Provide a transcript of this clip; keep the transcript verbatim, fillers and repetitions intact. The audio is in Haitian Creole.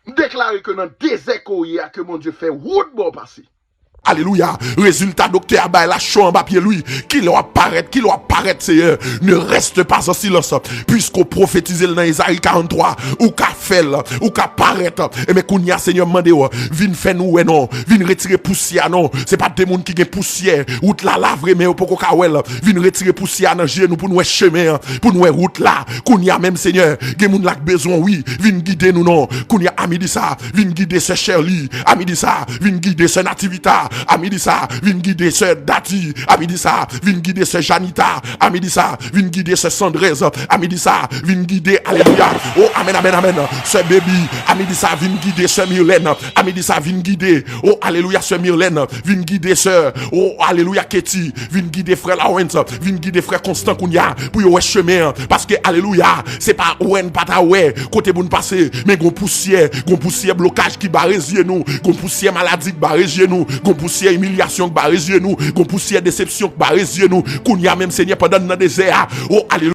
M deklare ke nan dezè ke w ye a, ke Bondye fè wout ba w pase. Alelouya. Rezilta doktè a bay la cho anba pye l, wi. Kilè w ap parèt, kilè w ap parèt, Seyè. Ne reste pas en silence. Puiske w pwofetize l nan Ezayi karant twa, ou ka fè l, ou ka parèt. Enben, kounye a, Seyè, m mande w, vin fè nou wè non. Vin retire pousyè a non. Se pa de moun ki gen pousyè. Wout la la vre, men yo poko ka wè l. Vin retire pousyè a nan je nou pou n wè chemen an, pou n wè wout la. Kounye a menm, Seyè, gen moun la k bezwen w, wi. Vin gide nou non. Kounye a, a midi sa, vin gide sè Sherly. A midi sa, vin gide sè Nativita. A midi sa, vin gide sè Dati. A midi sa, vin gide sè Janita. A midi sa, vin gide sè Sandrez. A midi sa, vin gide, alelouya. O, amèn, amèn, amèn. Sè Baby. A midi sa, vin gide sè Mirlène. A midi sa, vin gide, o, alelouya, sè Mirlène. Vin gide sè, o, alelouya, Katie. Vin gide frè Lawrence. Vin gide frè Konstan kounye a pou yo wè chemen an. Paske, alelouya, se pa wè n pa ta wè kote pou n pase, men gon pousyè, gon pousyè blokaj ki bare zye nou, gon pousyè maladi k bare zye nou, gon pousyè imilyasyon k bare zye nou, gon pousyè desepsyon k bare zye nou. Kounye a menm, Senyè, pandan n nan dezè a, o, alelouya,